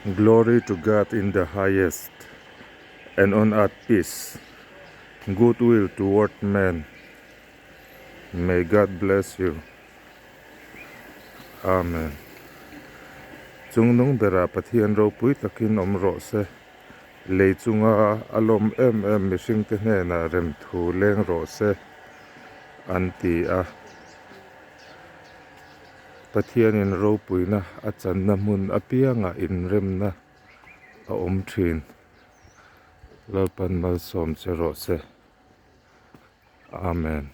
Glory to God in the highest and on earth peace, good will toward men. May God bless you. Amen. Chungnung berah Pathian ropui takin awm rawh se. Lei chunga a lawm em em mihringte hnenah remthu leng rawh se an ti a. Pathianin ropuina a channa hmun apiangah inremna a awm thin. Lalpan malsawm che rawh se. Amen.